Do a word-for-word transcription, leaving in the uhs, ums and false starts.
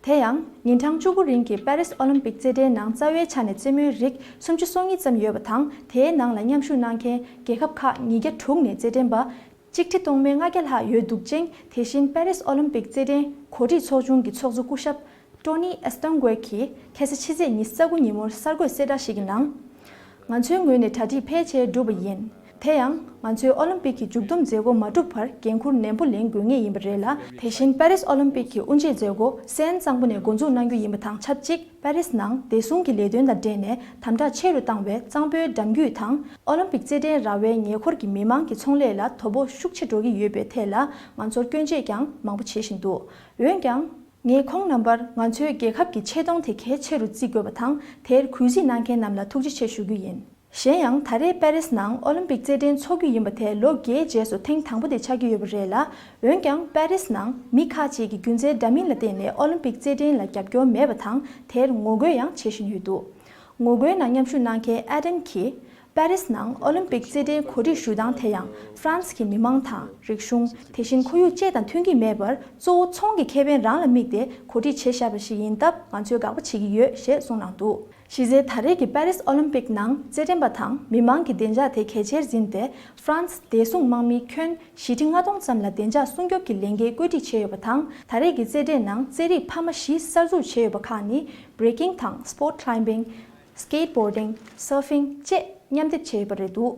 དེ་ཡང་ཉིན་གྲངས་བཅུ་དགུ་རིང་གི་པེ་རིས་ཨོ་ལིམ་པིག་རྩེད་འགྲན་ནང་རྩ་བའི་ཆ་ནས་རྩེད་མོའི་རིགས་སུམ་ཅུ་སོ་གཉིས་ཙམ་ཡོད་པ་དང་། དེའི་ནང་ལ་མཉམ་ཞུགས་གནང་མཁན་རྒྱལ་ཁབ་ཁག་ཉིས་བརྒྱ་དྲུག་ནས་རྩེད་འགྲན་པ་གཅིག་ཁྲི་སྟོང་མེད་ལྔ་བརྒྱ་ལྷག་ཡོད་འདུག་ཅིང་། དེ་བཞིན་པེ་རིས་ཨོ་ལིམ་པིག་རྩེད་འགྲན་གོ་སྒྲིག་ཚོགས་ཆུང་གི་ཚོགས་གཙོ་སྐུ་ཞབས་ཀྲོ་ནི་ཨེ་སྟོན་གོས་ཀྱིས་ཁ་སང་ཕྱི་ཚེས་ཉི་ཤུ་རྩ་དགུ་ཉིན་མོར་གསར་འགོད་གསལ་བསྒྲགས་ཤིག་གི་ནང་། ང་ཚོའི་ངོས་ནས་གྲ་སྒྲིག་ཕལ་ཆེར་གྲུབ་པ་ཡིན། དེ་ཡང་ང་ཚོས་ཨོ་ལིམ་པིག་གི་མཇུག་བསྡོམས་མཛད་སྒོ་མ་གྲུབ་བར་འགན་འཁུར་ནན་པོ་ལེན་དགོས་ངེས་ཡིན་པ་རེད་ལ། དེ་བཞིན་པེ་རིས་ཨོ་ལིམ་པིག་གི་དབུ་འབྱེད་མཛད་སྒོ་གཟའ་གཙང་པོ་ནས་འགོ་འཛུགས་གནང་རྒྱུ་ཡིན་པ་དང་ཆབས་ཅིག་པེ་རིས་ནང་བདེ་སྲུང་གི་ལས་དོན་དང་འབྲེལ་ནས་དམ་དྲག་ཆེ་རུ་བཏང་བའི་གཙང་པོའི་འགྲམ་རྒྱུད་དང་། ཨོ་ལིམ་པིག་རྩེད་འགྲན་ར་བའི་ཉེ་འཁོར་གྱི་མི་མང་གི་ཚོང་ལས་ལ་དོ་ཕོག་ཤུགས་ཆེ་འགྲོ་གི་ཡོད་པའི་ཐད་ལ་ང་ཚོར་སྐྱོན་བརྗོད་ཀྱང་མང་པོ་བྱེད་བཞིན་འདུག་འོན་ཀྱང་། ངས་ཁོང་རྣམ་པར་ང་ཚོའི་རྒྱལ་ཁབ་ཀྱི་ཆེ་མཐོང་དེ་གལ་ཆེ་རུ་བརྩི་དགོས་པ་དང་། དེར་གུས་བརྩི་གནང་མཁན་རྣམས་ལ་ཐུགས་རྗེ་ཆེ་ཞུ་རྒྱུ་ཡིན། གཞན་ཡང་། ད་རེས་པེ་རིས་ནང་ཨོ་ལིམ་པིག་རྩེད་འགྲན་འཚོགས་རྒྱུ་ཡིན་པ་དེ་ལོ་བརྒྱའི་རྗེས་སུ་ཐེངས་དང་པོ་དེ་ཆགས་ཀྱི་ཡོད་པ་རེད་ལ། འོན་ཀྱང་པེ་རིས་ནང་མི་ཁག་ཅིག་གིས་རྒྱུ་མཚན་འདྲ་མིན་ལ་བརྟེན་ནས་ཨོ་ལིམ་པིག་རྩེད་འགྲན་ལ་རྒྱབ་སྐྱོར་མེད་པ་དང་། དེར་ངོ་རྒོལ་ཡང་བྱེད་བཞིན་ཡོད་འདུག་ངོ་རྒོལ་ནང་མཉམ་ཞུགས་གནང་མཁན་ཨེ་ཌེན་གྱིས། པེ་རིས་ནང་ཨོ་ལིམ་པིག་རྩེད་འགྲན་གོ་སྒྲིག་ཞུ་སྟངས་དེ་ཡང་ཧྥ་རན་སི་གི་མི་མང་དང་། རིག་གཞུང་། དེ་བཞིན་ཁོར་ཡུག་བཅས་དང་མཐུན་གྱི་མེད་པར། གཙོ་བོ་ཚོང་གི་ཁེ་ཕན་རང་ལ་དམིགས་ཏེ་གོ་སྒྲིག་བྱས་བཞག་པ་ཞིག་ཡིན་སྟབས། ང་ཚོས་དགག་པ་བྱེད་ཀྱི་ཡོད་ཞེས་གསུངས་གནང་འདུག་གཞི་རྩའི་ད་རེས་ཀྱི་པེ་རིས་ཨོ་ལིམ་པིག་ནང་རྩེད་འགྲན་པ་དང་མི་མང་གི་བདེ་འཇགས་དེ་གལ་ཆེར་འཛིན་ཏེ། ཧྥ་རན་སི་བདེ་སྲུང་དམག་མི་ཁྱོན་བཞི་ཁྲི་ལྔ་སྟོང་ཙམ་ལ་བདེ་འཇགས་སྲུང་སྐྱོབ་ཀྱི་ལས་འགན་བཀོད་སྒྲིག་བྱས་ཡོད་པ་དང་། ད་རེས་ཀྱི་རྩེད་འགྲན་ནང་རྩེད་རིགས་འཕར་མ་བཞི་གསར་འཛུགས་བྱས་ཡོད་པ་ཁག་ནི། བྷི་རེ་ཀིང་དང་སི་པོར་ཊི་ཀི་ལའི་བིང་། སི་ཀེ་ཊི་བྷོར་ཌིང་། སར་ཕིང་བཅས་མཉམ་སྡེབ་བྱས་ཡོད་པ་རེད་འདུག